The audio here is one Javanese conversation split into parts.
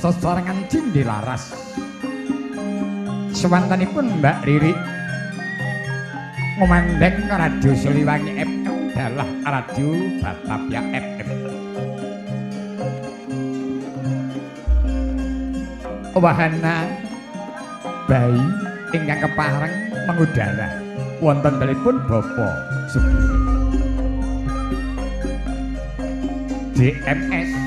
Sesarengan Cindhe Laras. Swantenipun Mbak Riri ngumandheng Radio Siliwangi FM dalah Radio Batavia FM. Wahana bayi ingkang kepareng mengudara wonten telepon Bapak Sugih DMS.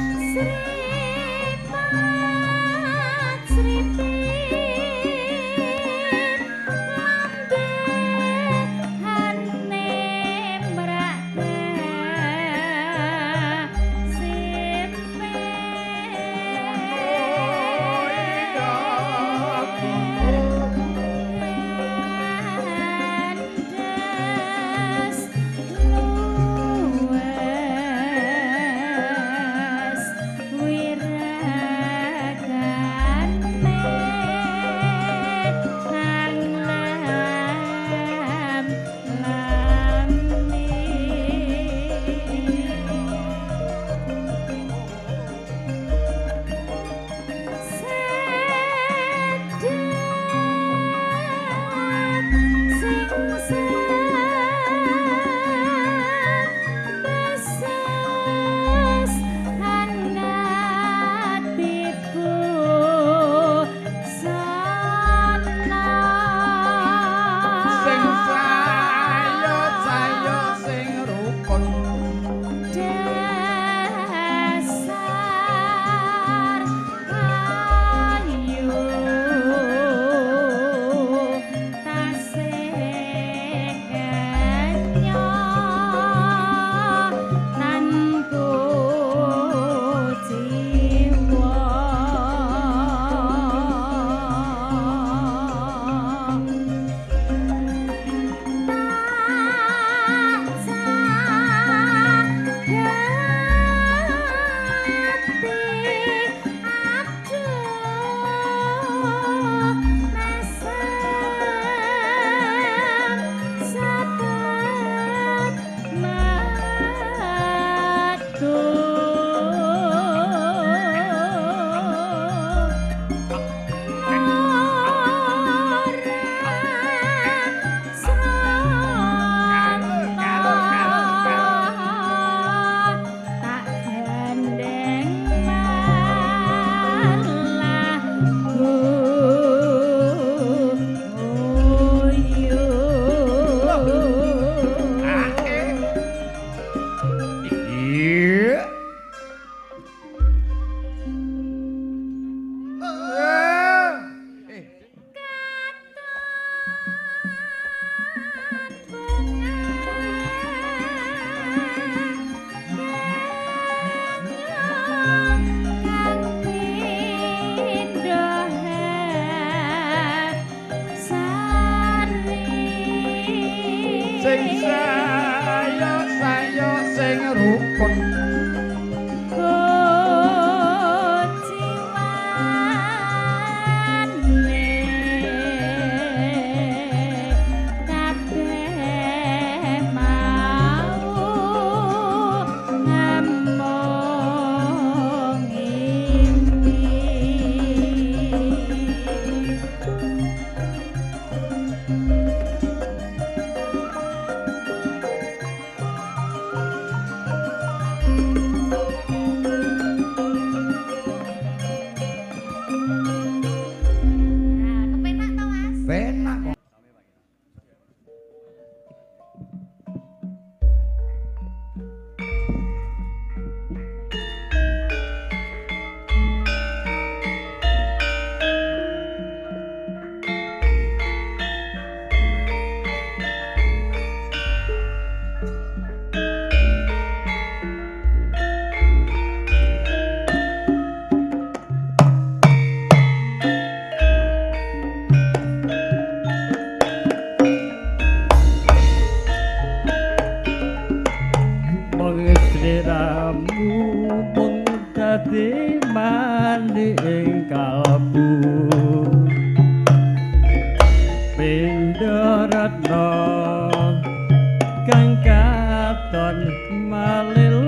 Malilo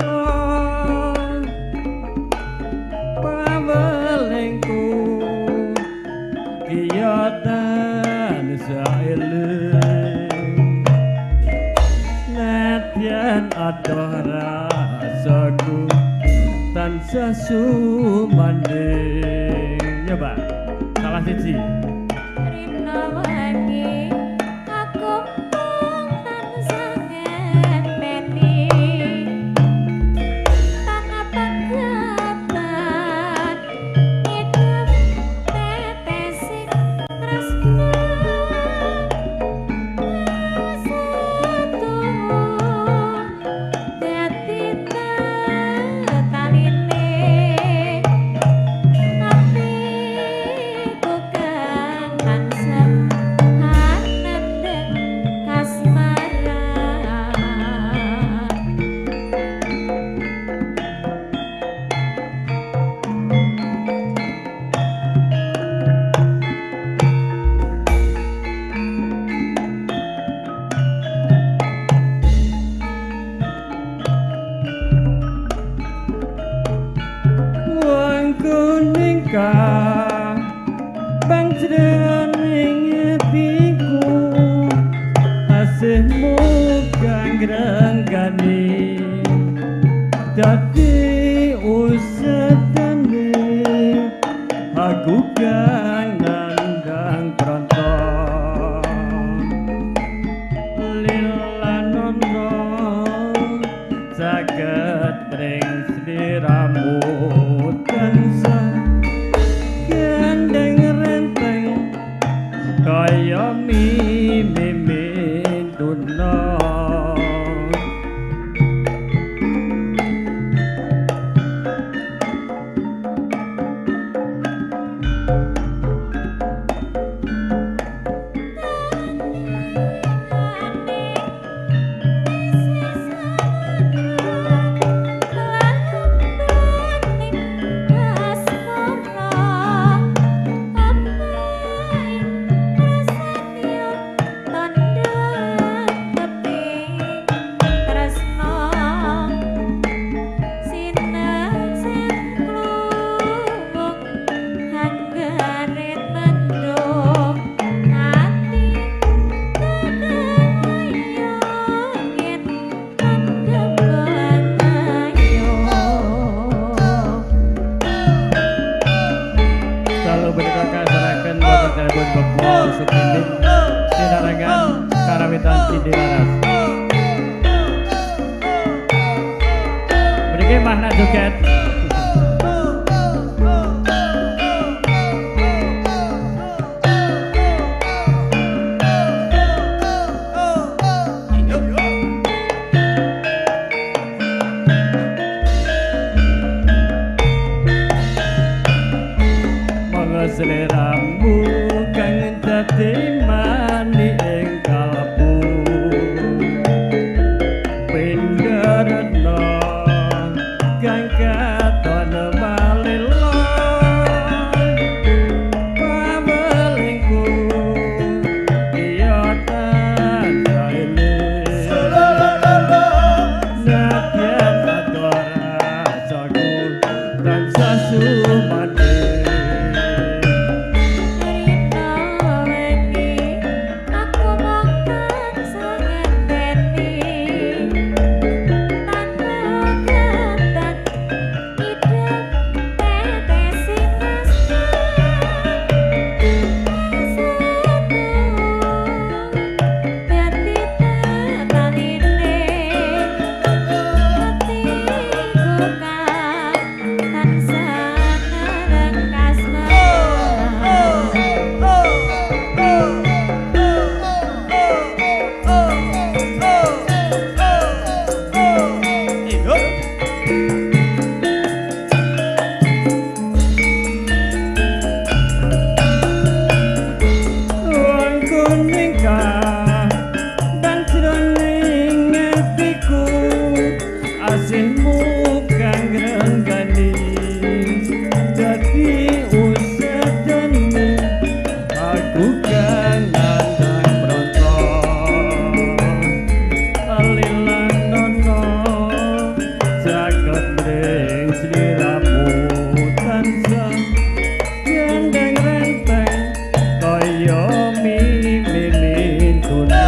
paweling Nadyan adoh rasaku tansah sumandhing. Nyoba salah siji. Rina wengi aku mung tansah ngenteni tanpa pegatan ngidep tetesing tresna satu dadi tetaline atiku kang tansah anendheng kasmaran. Wong kuning bang jroning atiku asihmu kang ngrenggani dadi usetane aku kang nandhang pronto lilanono saged ring sliramu tansah gandeng renteng kaya mimin tuna. Lalu menika kasaraken wontenipun Bapak Sukindin sinarengan karawitan Cindhe Laras. Mriki makna joget. Monggo sliramu kang dadi mani ing kalbu pindharetna kang katon malila pawelingku iya tansah eling nadyan adoh rasaku tansah sumandhing. Rina wengi aku mung tansah ngenteni tanpa pegatan idep tetesing tresna satu dadi tetaline atiku kang tansah neng kasmaran. Wong kuning kang jroning atiku asihmu kang ngrenggani dadi usetane aku kang nandhang pronto lilanono jagat mring sliramu tansah gandeng renteng kaya mimin tuna.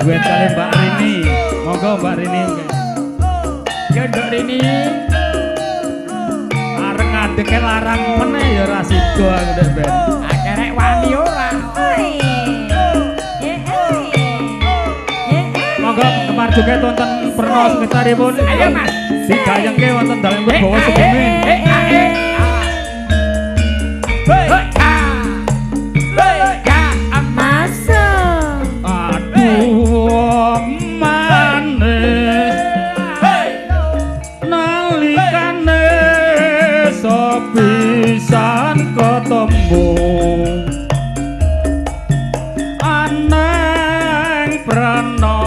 Duet kali Mbak Rini. Monggo Mbak Rini. Ya Nduk Rini. Areng ngadeke larang meneh ya ora sida aku ndek ben. Akerek wani ora. Monggo penggemar joget wonten Perno sekitaripun. Ayo Mas. Digayengke wonten dalem Wibawa Sugemi. Aduh manis nalikane sepisan ketemu aneng prana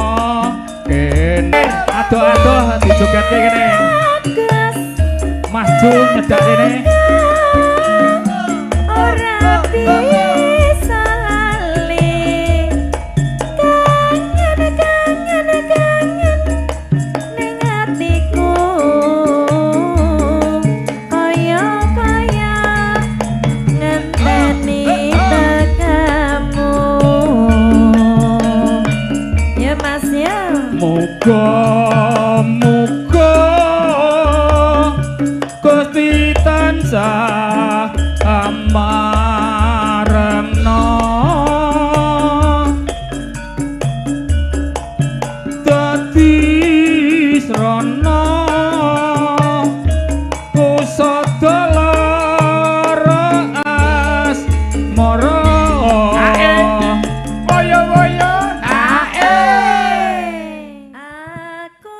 kene adoh-adoh dijogetke kene Mas Ju nyedak rene ora bisa lali kangen kangen kangen ning atiku kaya kaya ngenteni tekamu ya Mas ya. Muga muga Gusti tansah amarengna dadi srana kusada lara asmara. Woyo-woyo ae. Aku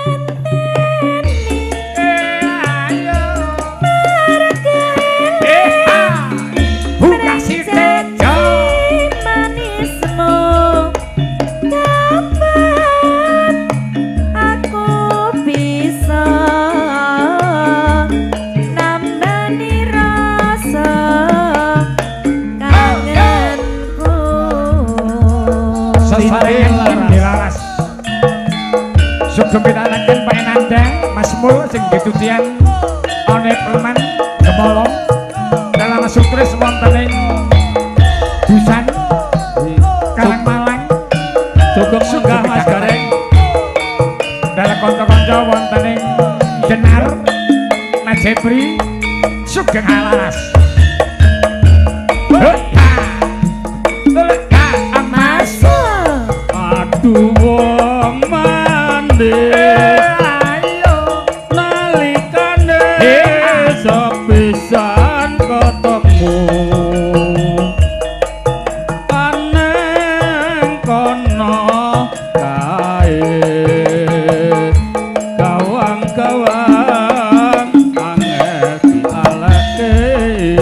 ngenteni Ayo. margane Buka sitejo. manismu kapan aku bisa nambani rasa kangenku. Sesarengan dilaras. Sugeng pitanaken panjenengan Mas Mul sing ditutian one Preman Gemolong dalam sukres wonten ing Dusan Karang Malang. Sugeng munggah Mas Gareng. Dalam kanca-kanca wonten ing Jenar Najepri sugeng alaras. Masuk. Aduh wong manis Ayo. nalikane sepisan ketemu aneng kono kae gawang-gawang angel dialeke.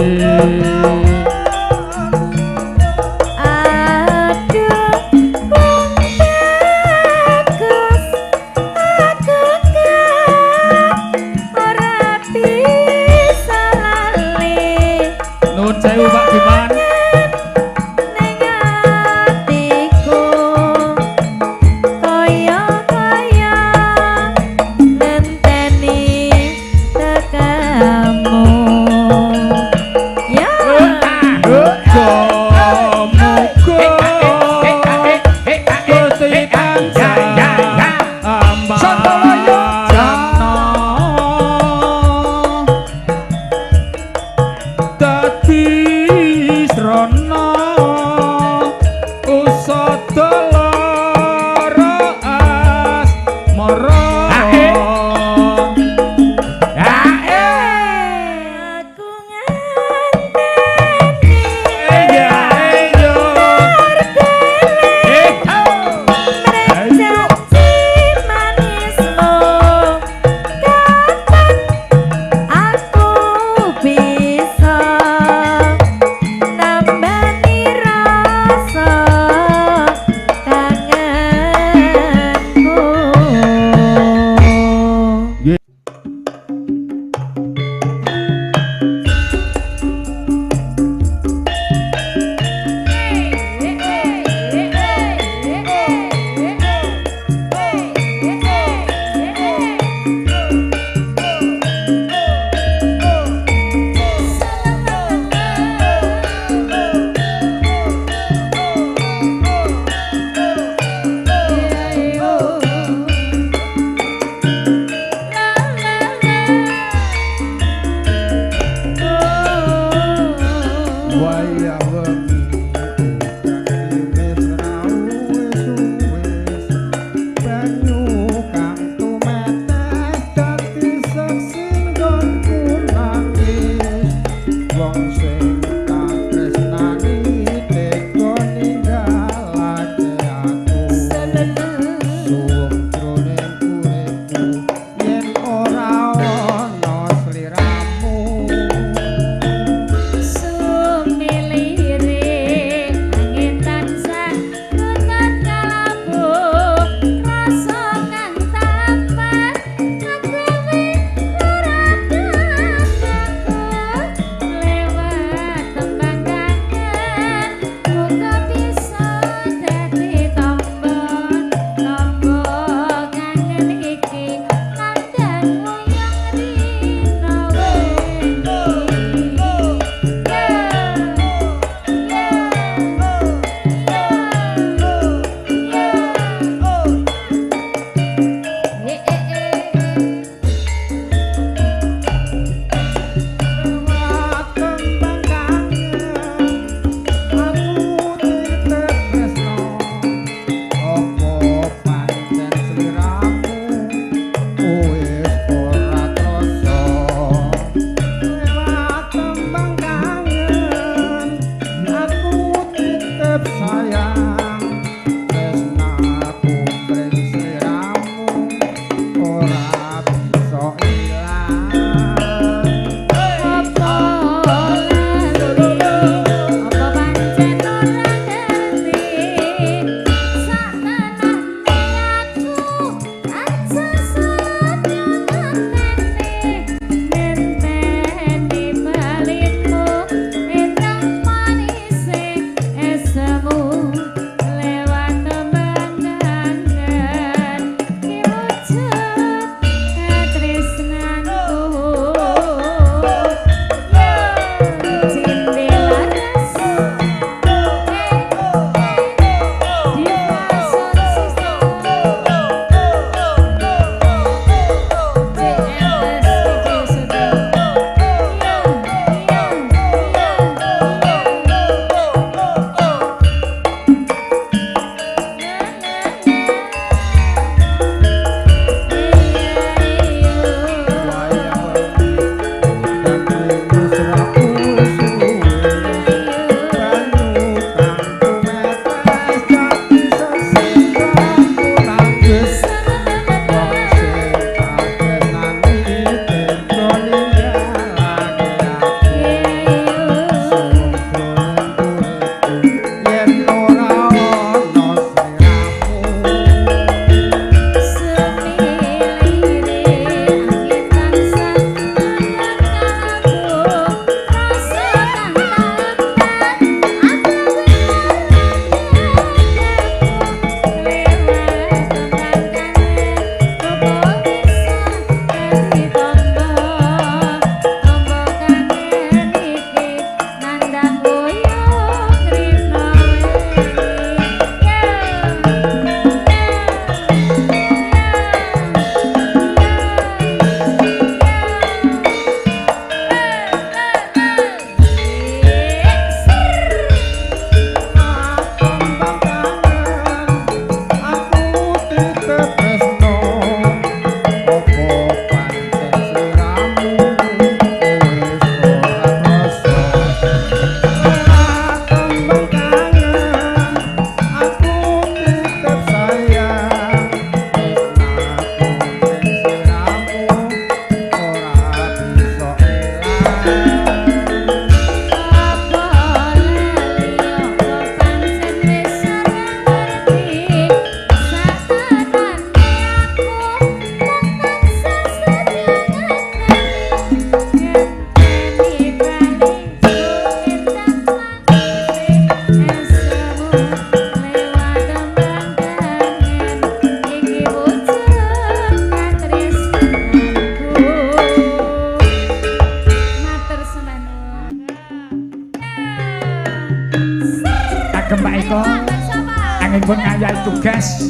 Anggenipun ngayahi tugas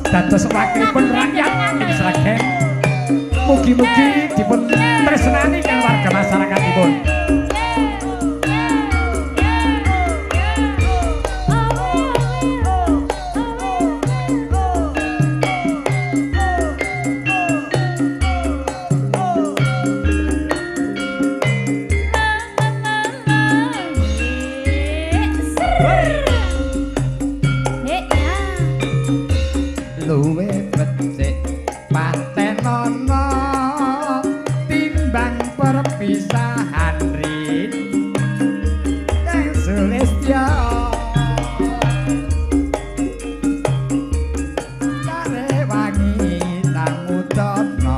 dados wakilipun rakyat ing Sragen. Mugi-mugi dipun tresnani kan warga masyarakatipun. Luwe becik patenono timbang perpisahan rin kang sulistya karewangi tamudana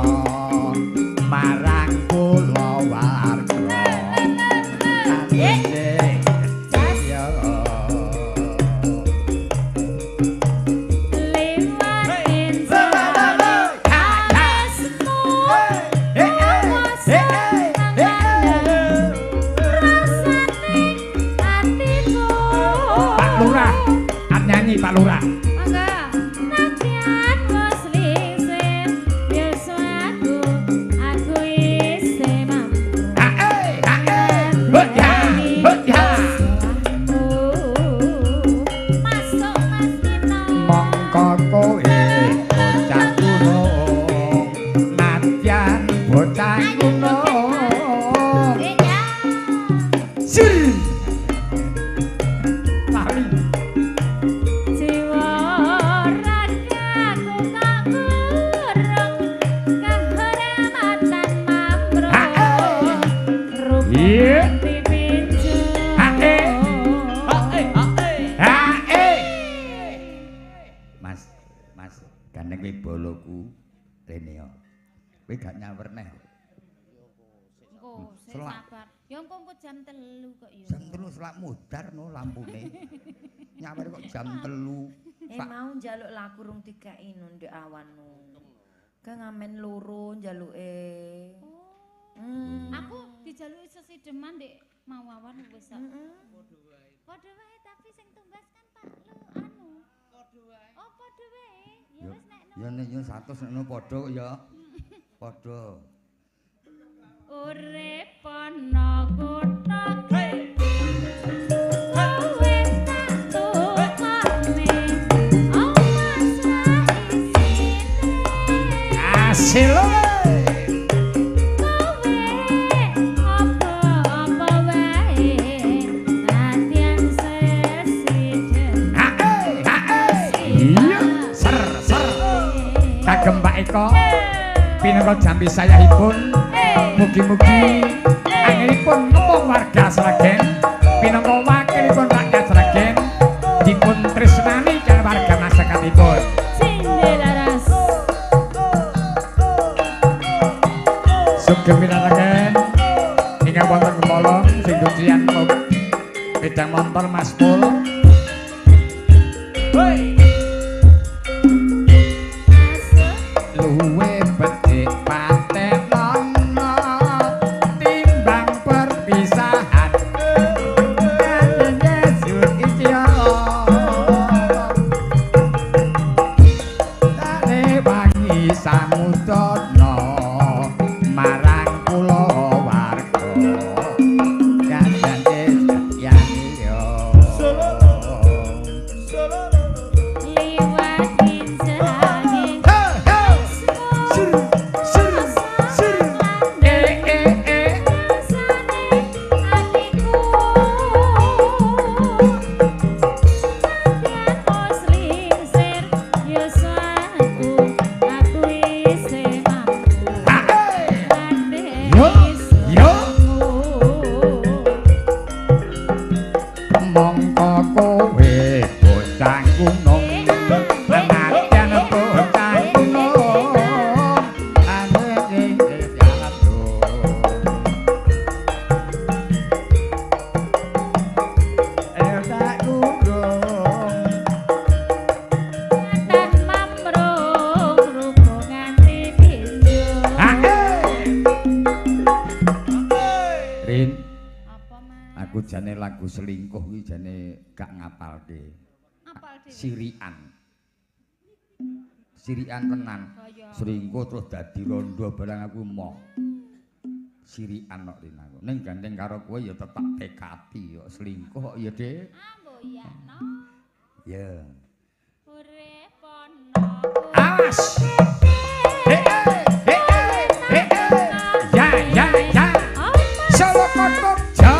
marang kula warga. Pak Lurah. Mangga. Nadyan wis lingsir, biasa aku isih mampu. Hae, hae. Hut ya, hut ya. Masuk Mas Dino. Mongko kowe bocah gunung, nadyan bocah gunung. Sir. Lali. Mas, Mas, gandeng kowe boloku rene yo. Kowe gak nyawer neh. Engko sik sabar. Ya engko jam 3 kok ya. Jam 3 selak mudar no lampune. Nyawer kok jam 3. Mau njaluk lagu rung dikeki ndek awan no. Ke ngamen loro njaluke. Aku dijaluki sesideman ndek mau awan wis kok. Padha wae tapi sing tumbas kan Pak Lu anu. Padha wae. Oh padha wae. Ya wis nek ya nek yo 100 nek padha kok ya. Padha. Urip ana kutha gedhe. Kowe tak tukokne. Omah sak isine. Asil. Kagem Pak Eko pinangka jambi sayahipun mugi-mugi anggenipun ngepung warga Sragen pinangka wakilipun rakyat Sragen dipun tresnani kaliyan warga masyarakatipun. Sugeng pinangan ingkang wonten Gemolong sing ducian bedang montor Mas Pul. Luwe becik patenono timbang perpisahan. Wangi samudana marang kula warga. Mongko kowe bocah gunung, nadyan bocah gunung, ane ing jatuh. Tak gunung tan mamrung rupa nganti pindho. Rin. Aku jane lagu selingkuh iki jane gak ngapalke. Apal Sirian. Sirian tenan. Selingkuh terus dadi rondo barang aku moh. Sirian kok Rin aku. Ning gandeng karo kowe ya tetep tekati kok selingkuh kok ya, Dik. Ambo ya no. Ya. Urip ana. Awas. He he he. Ya ya ya. Solo kotok ja.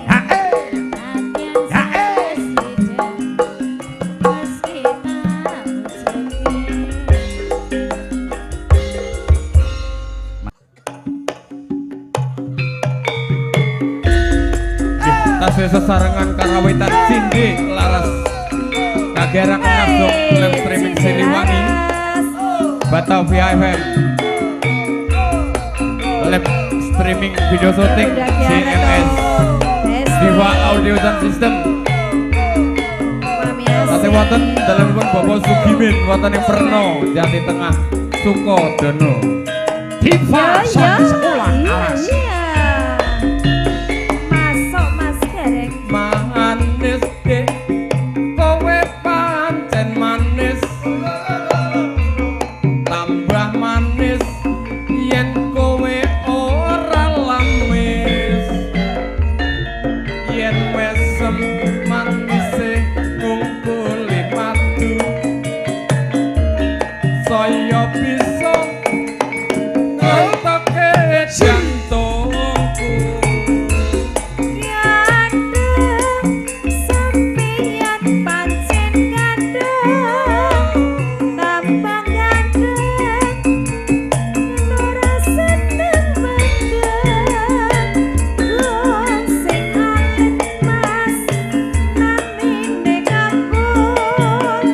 Ha eh. Ha eh. Tasih sesarengan karawitan Cinde Laras kagerakan masuk live streaming Siliwangi Batavia FM live streaming video syuting CMS Diva Audio Sound System. Tasih wonten dalemipun Bapak Sugimin wonten ing Perno Jati Tengah Sukodono. Diva Sound Sekolah. Awas. Masuk Mas Gareng. Manis dek kowe pancen manis tambah manis yen kowe ora lamis yen mesem manise ngungkuli madu saya bisa ngetake jantungku. Gandeng sampeyan pancen gandeng tambah gandeng ora seneng banget wong sing alit Mas namine kabul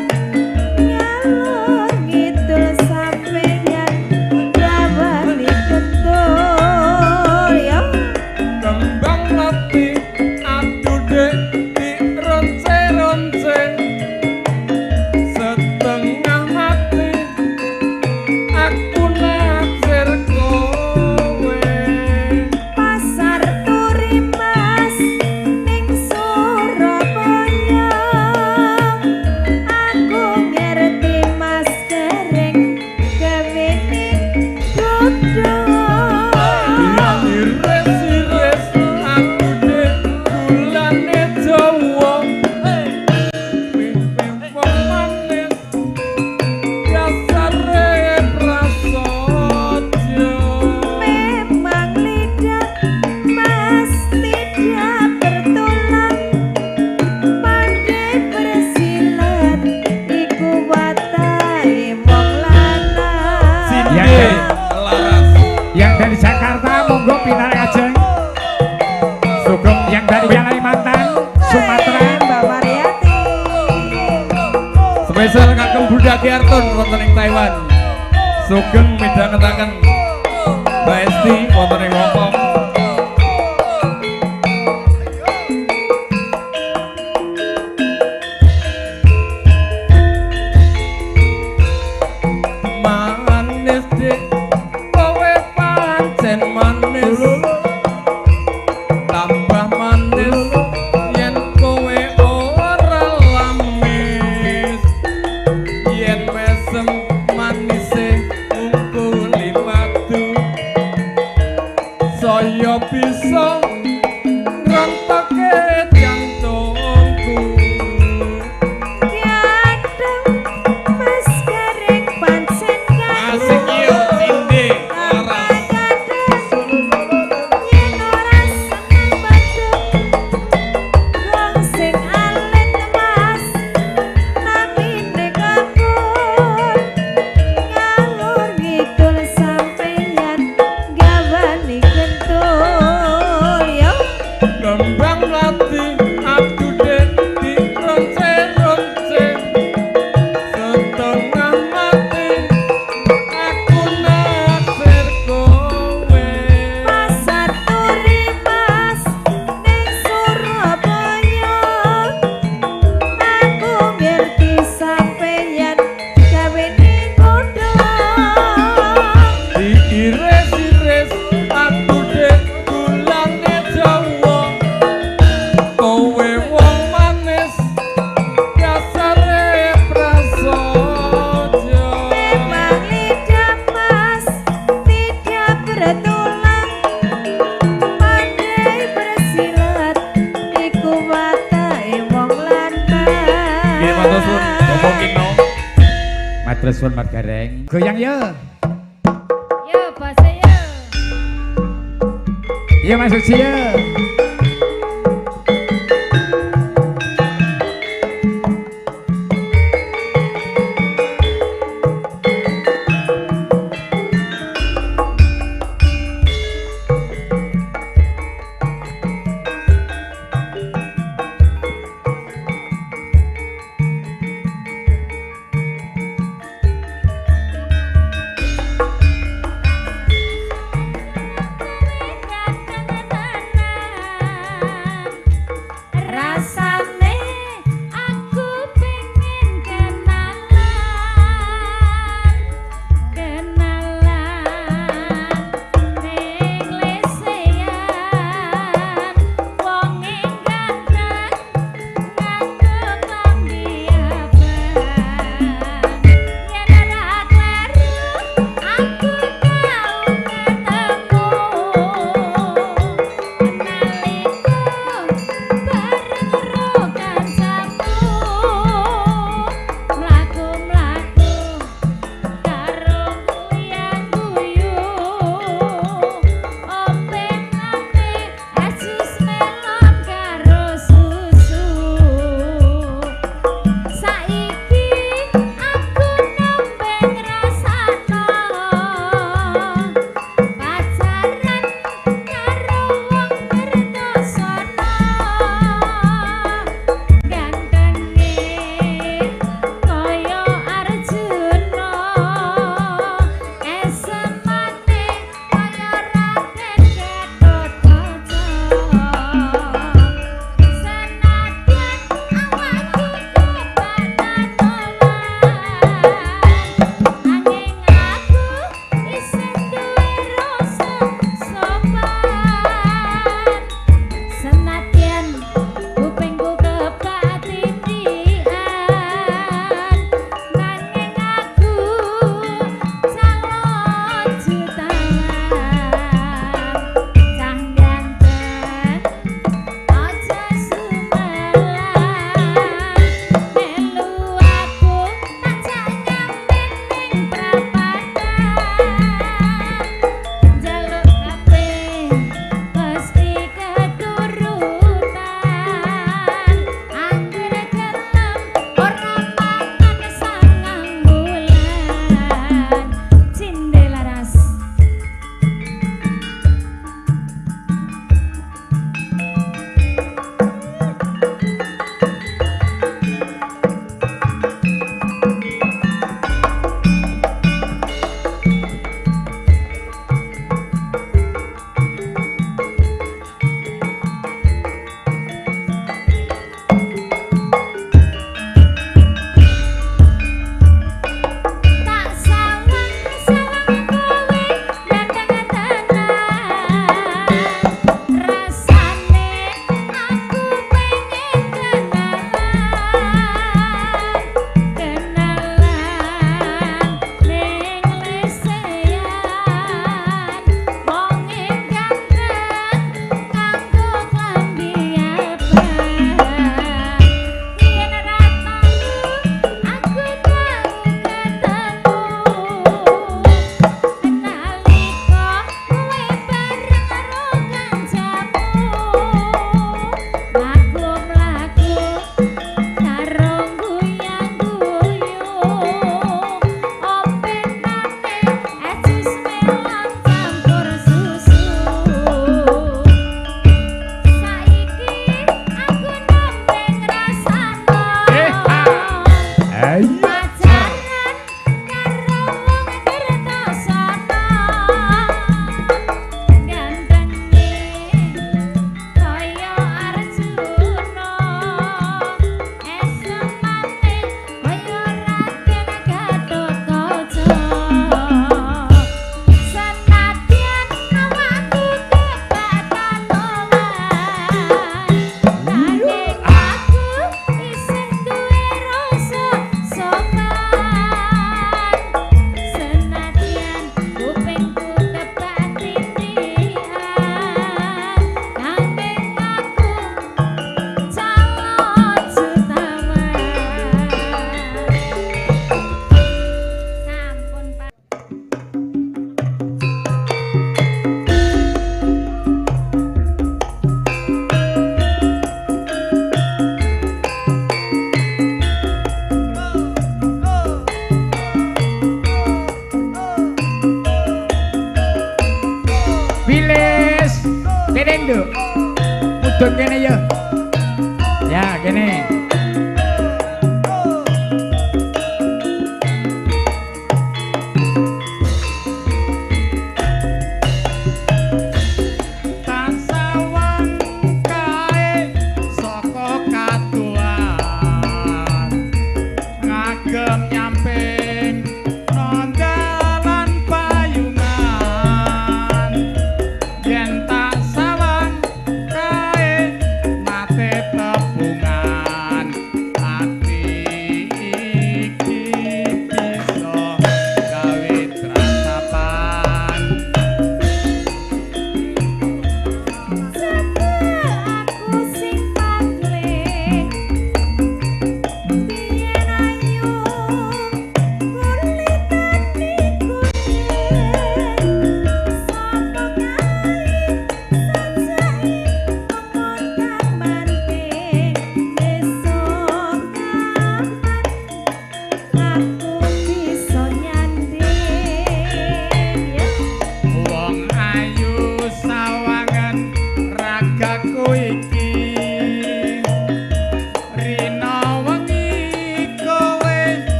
ngalor ngidul sampeyan bawali kentul ya. Kembang mati aduh dek dironce-ronce setengah mati aku naksir kowe. Pasar Turi Mas ning Surabaya aku ngerti Mas Gareng gawene godhong. Ires-ires aku dek gulane Jawa pimpin wong manis dasare prasaja. Memang lidah Mas tidak bertulang pandai bersilat iku watahe wong lanang. Cinde Ya. Laras Yang dari Jakarta monggo pinarak ajeng. Sugeng Yang dari Kalimantan, Sumatera, Mbak Mariati. Spesial kagem Bunda Kiarton wonten ing Taiwan. Sugeng midhangetaken Mbak Esti wonten ing Hongkong. Manis dik kowe pancen manis tambah manis yen kowe ora lamis yen mesem manise ngungkuli madu saya Matur suwun Mas Gareng. Goyang yo. Yo, bose yo. Iya Mas Suci yo. Kowe kadang tenang. Nduk. Mudhun kene ya. Ya, kene.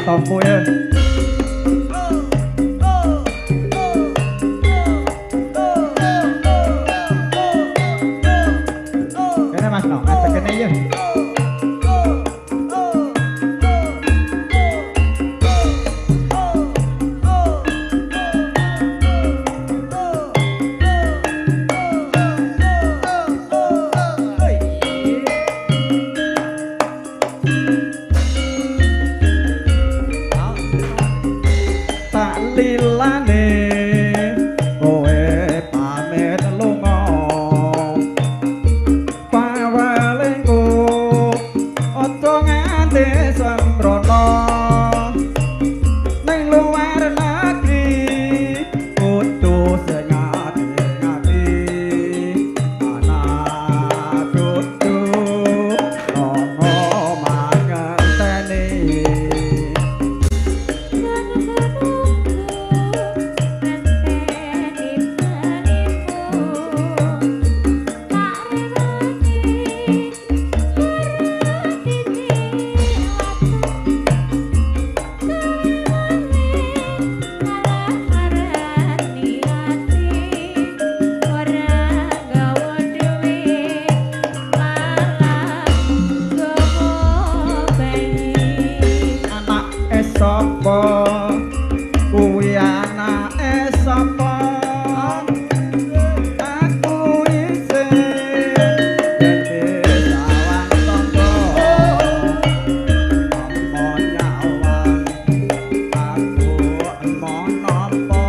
Tompo ya. Kene Mas no, ngadeg kene ya. Tak lilane kowe pamit lunga. sapa kuwi anake sapa aku isih dadi sawang tangga apa nyawang aku emo napa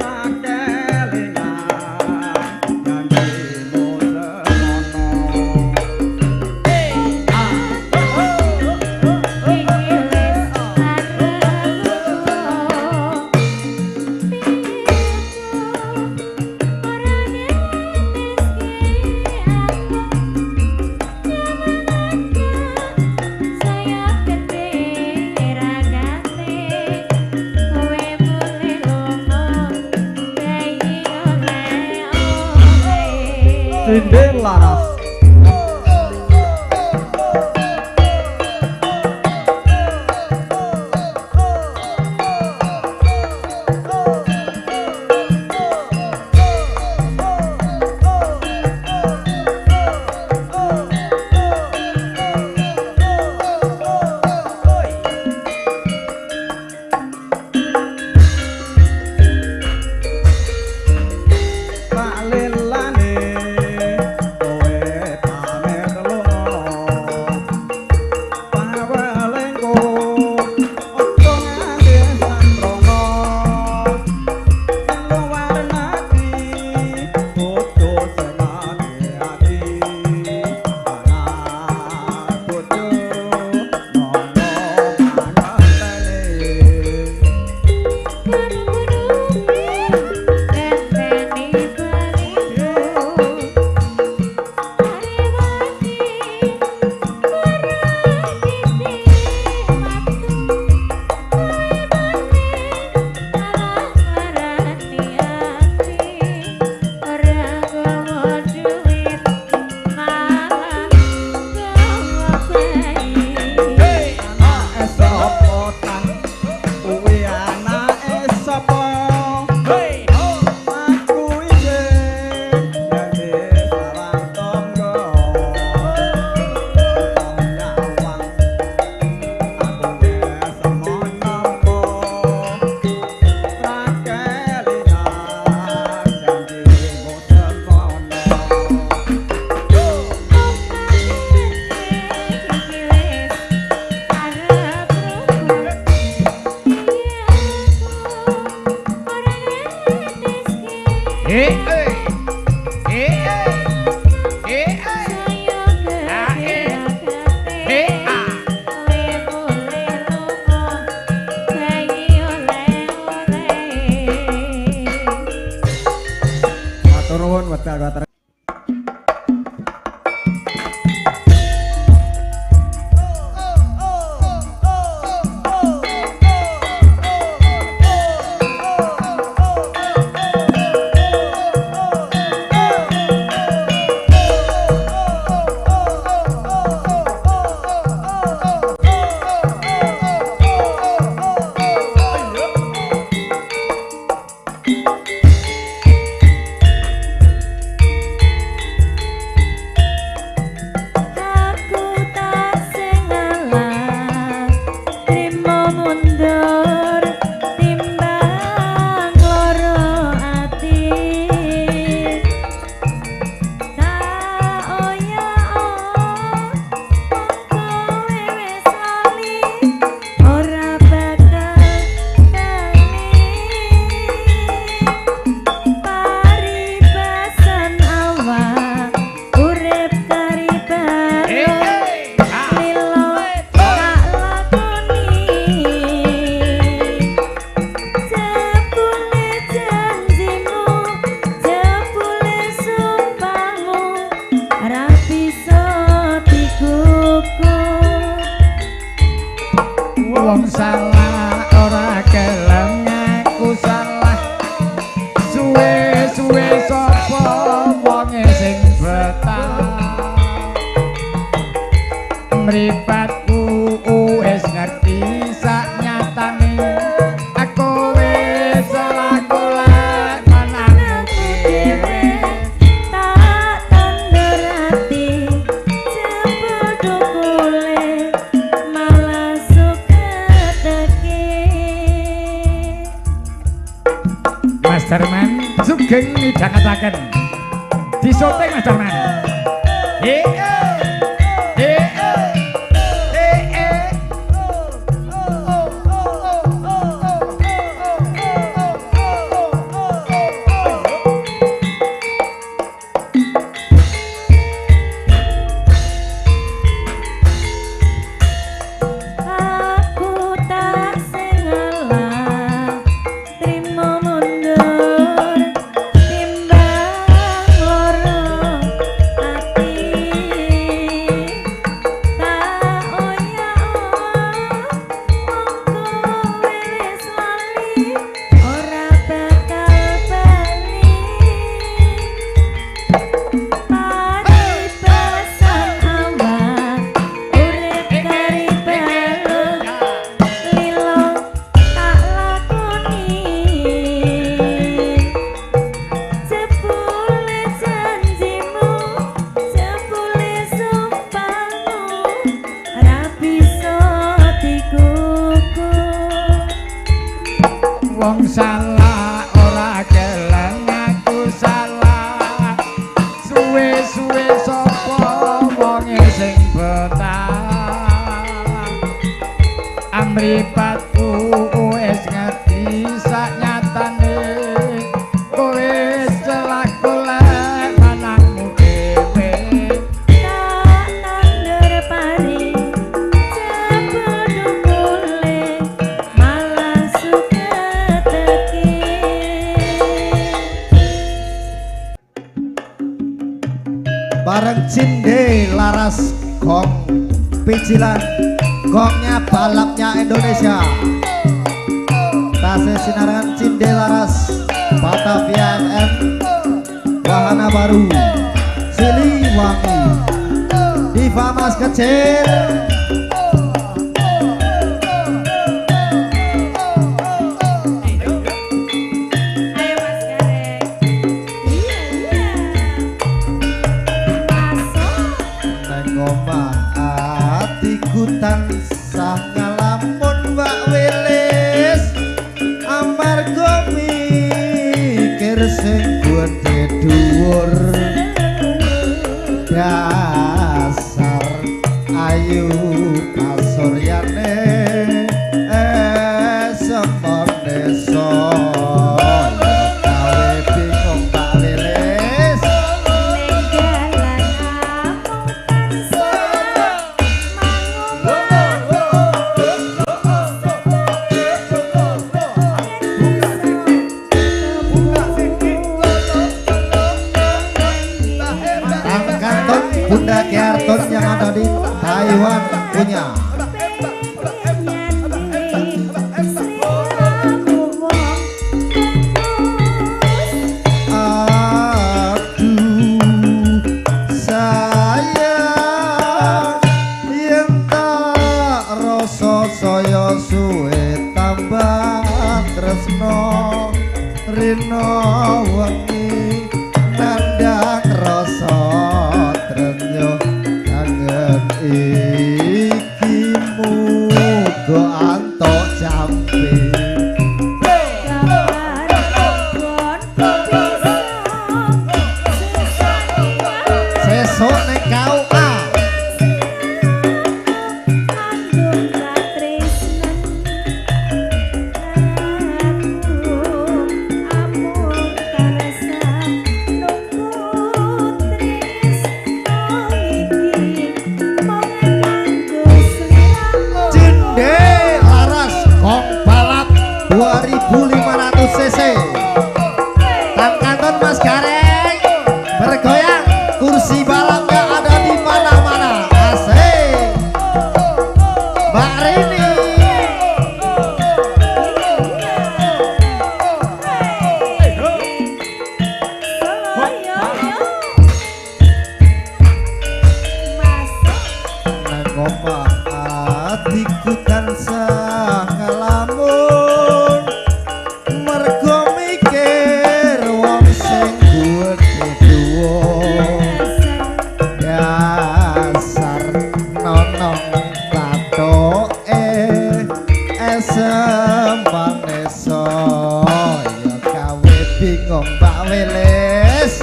ra kelingan janjimu semono. Iki wis arep ora neteske aku saya gede ragate kowe mulih lunga bayi oleh oleh. Sinden laras. Tak lelane kowe pamer lunga pawelengku aja nganti samrono sing luar negeri bojo sing ati-ati anak bojo nono manentene. Gunung-gunung ngenteni baliku arewati ora titik watu kowe mulih malah nglarani ati ora gawa duit malah gawa bayi. Anake sapa tan kuwi anake sapa aku isih dadi sawang tangga nyawang aku wis nampa ra kelingan janjimu semono. Iki wis arep rukun piye aku ora neteske saya gede ragate kowe mulih lunga bayi oleh oleh. Matur nuwun wedal water. Aku tak sing ngalah trimo mundur timbang loro ati tak oyo wong kowe wis lali ora bakal bali paribasan awak urip kari bareng lilo tak lakoni jebule janjimu jebule sumpahmu ra bisa digugur. Wong salah ora gelem ngaku salah suwe-suwe sapa wonge sing betah mripatku wis ngerti sak nyatane aku wis salah golek menang dhewe. Tak tandur ati jebul dukule malah suka. Sugeng midhangetaken. Disoting Mas Darman. He he he he. Aku tak sing ngalah, trimo mundur timbang loro ati. Tak oyak wong kowe wis lali, ora bakal bali. Paribasan awak urip kari balung, lilo tak lakoni. Jebule janjimu, jebule sumpahmu, ra bisa dikukur. Wong salah ora gelem ngaku salah. Suwe-suwe sapa wonge sing betah. Amripatku wis ngerti sak nyatane, kowe celak golek lanangmu dhewe. Tak tandur pari, jebul dukule, malah suket teki. Bareng Cinde Laras Gong Picilan, gongnya balapnya Indonesia. Tasih sinaran Cinde Laras Batavia FM, Wahana Baru Siliwangi, Diva Mas Kecil. Ayo Mas Gareng. Iya iya. Masuk. Neng omah atiku tansah ngalamun wak wilis, amarga mikir sing gedhe dhuwur. Dasar ayu kasuryane semone saya gawe bingung Pak Wilis. Ning dalan amung tansah mangomah. Kang Kanton Bunda Kiarton yang ada di Taiwan punya. Aduh sayang yen tak rasa saya suwe tambah tresno rino wengi nandhang rasa trenyo kangen iki muga antuk jampi. Sesuk ning KUA. Cinde Laras Gong Balap 2500 cc. Kang Kanton Mas Gareng bergoyang, kursi balapnya ada di mana-mana. Asik. Mbak Rini. Nang omah atiku tansah ngalamun, mergo mikir wong sing gedhe dhuwur. Dasar nonong bathuke esem manesa ya gawe bingung. Hongkong Mbak Weles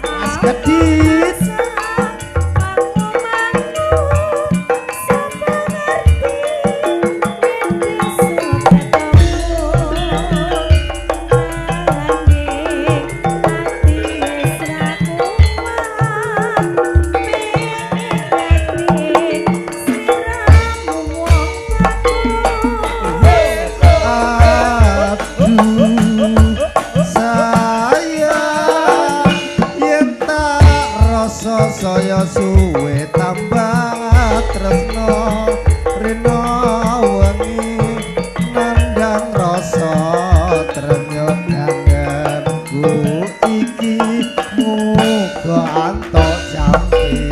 Mas Gedit saya suwe tambah tresno rena wengi nandang rasa trenyo kangenku iki muga antuk jampi.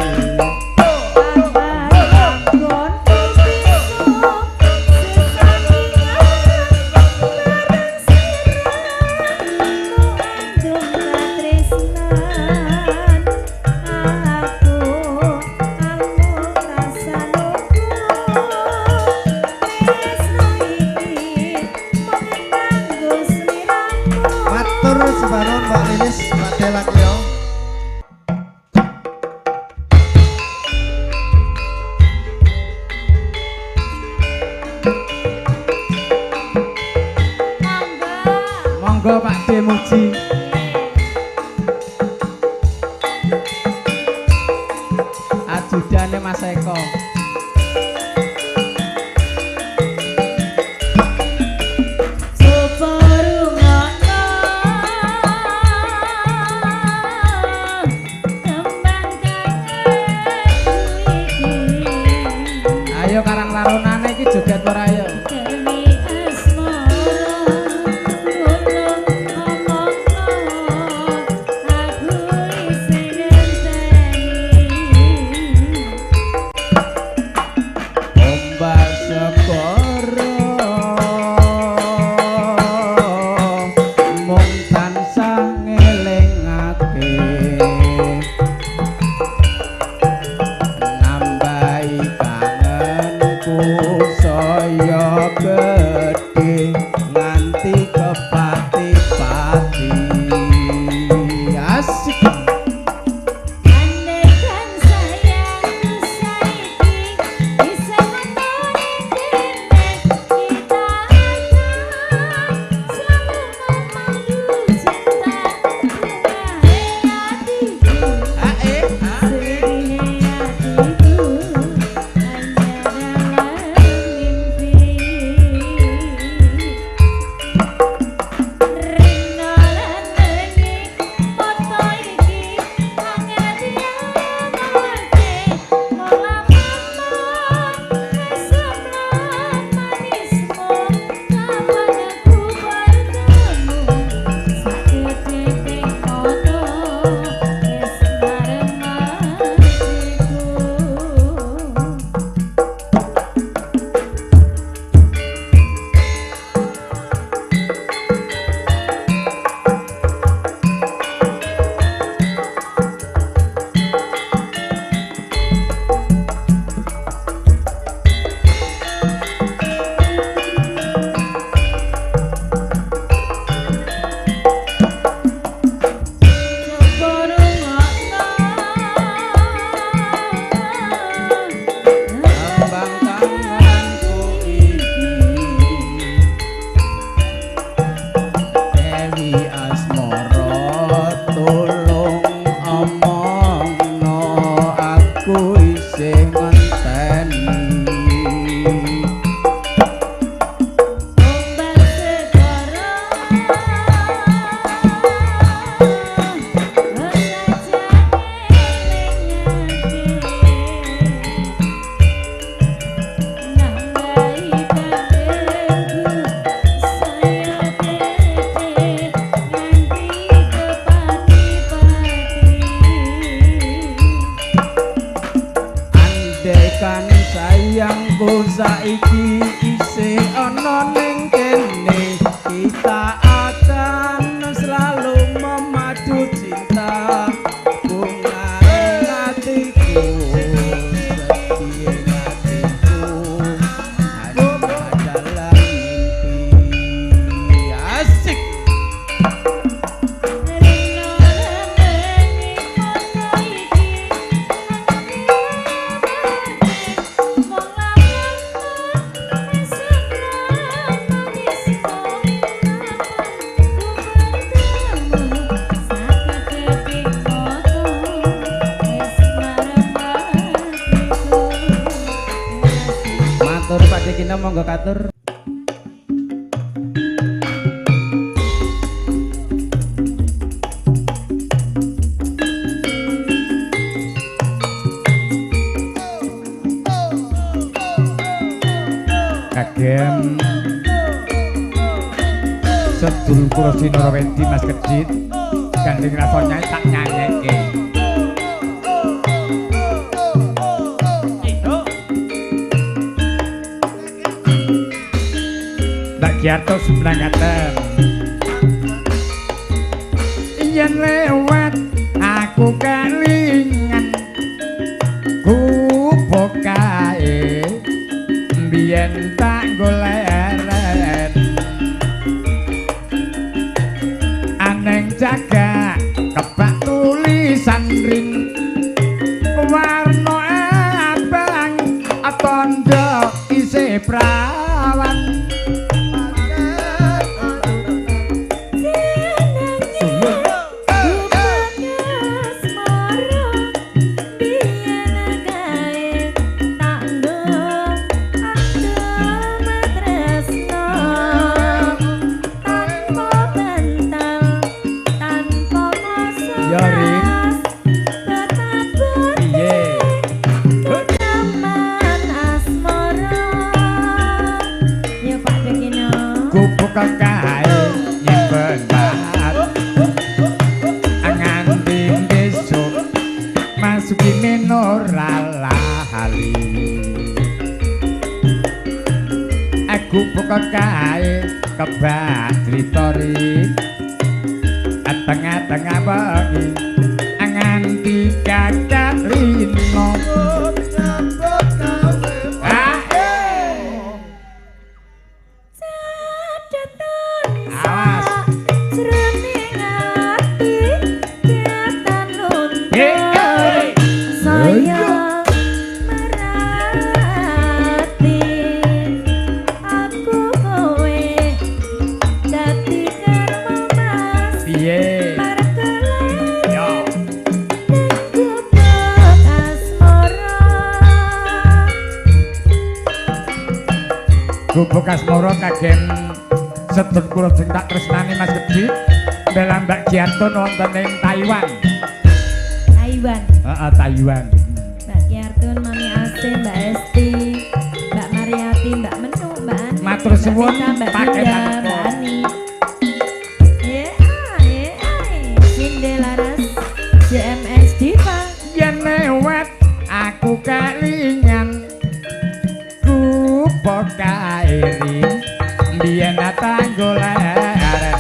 Monggo Pak D Muji. Ajudane Mas Eko. Ayo karang larunane iki joget ora ayo. Sayangku saiki isih ana ning kene, kita akan selalu memadu cinta. Bunga hatiku, sedih hatiku, hanya dalam mimpi. Asik. Dekino monggo katur. Kagem sedulur kula Sinarawendi Mas Kedit gandeng rasane tak nyanyekke. Mbak Giarto sembrangkaten. Yen lewat aku kelingan kubokae mbiyen tak goleren aneng jaga kebak tulisan ring warna abang tondo isih prawan. Kae kebak critori tengah-tengah wengi nganti kakak rino. Gubuk Asmara kagem sedulur kula sing tak tresnani Mas Kedit bela Mbak Giarto wonten ing Taiwan. Taiwan. Heeh, Taiwan. Mbak Giarto, Mami Ase, Mbak Esti, Mbak Mariati, Mbak Menu, Mbak Ani. Matur suwun paketan Mbak Ani. Cinde Laras JMS Diva. Yen lewat aku kelingan kairi mbiyen tanggoleren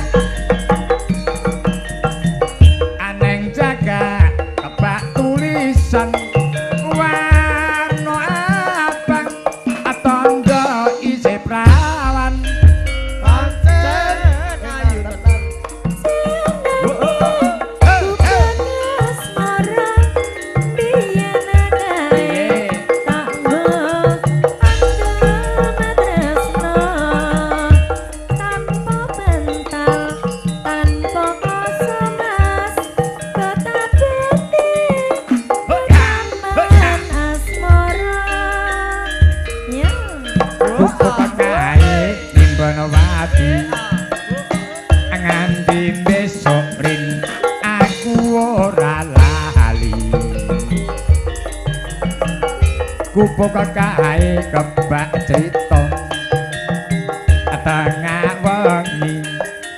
aneng jaga kebak tulisan warna abang tondo isih prawan pancen ayu tenan. Nganti besok rin aku ora lali gubuk kae kebak crita tengah wengi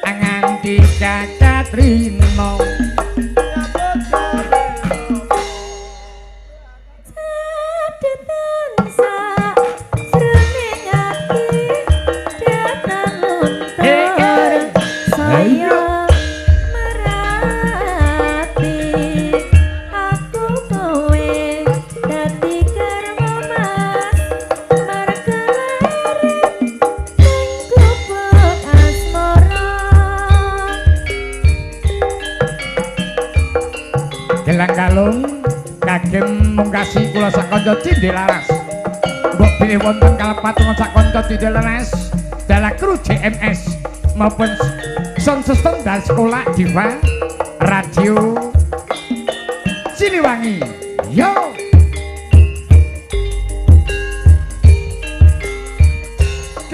nganti cacat rino. Gelang kalung kagem mungkasi kula sakanca Cinde Laras. Mbok bilih wonten kalepatungan sakanca Cinde Laras dalah kru JMS maupun sound system dan sekolah Diva Radio Siliwangi. Yo.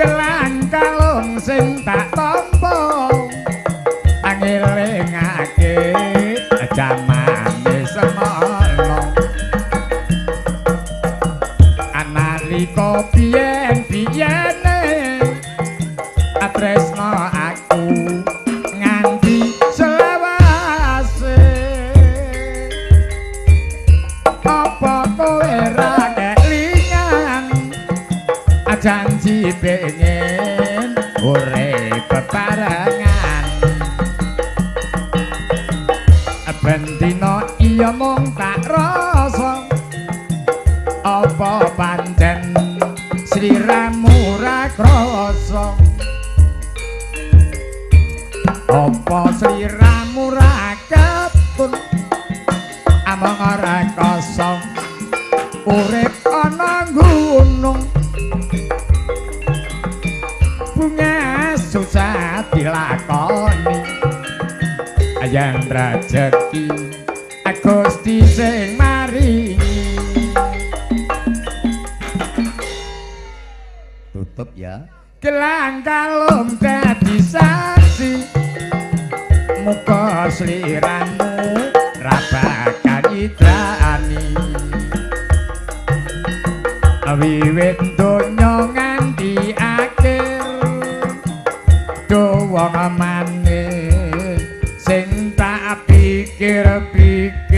Gelang kalung sing tak tampa angelingake jamane semono. Analika biyen-biyene tresno aku nganti selawase. Apa kowe ra kelingan janji pengen urip bebarengan? Ben dina iya mung tak rasa apa pancen sliramu ra krasa? Apa sliramu ra kepun among ora kosong urip ana gunung? Bunga susah dilakoni yen rejeki Gusti sing maringi. Tutup ya. Gelang kalung dadi saksi muga sliramu ra bakal idrani. Wiwit donya nganti akhir do wong manis sing tak pikir-pikir.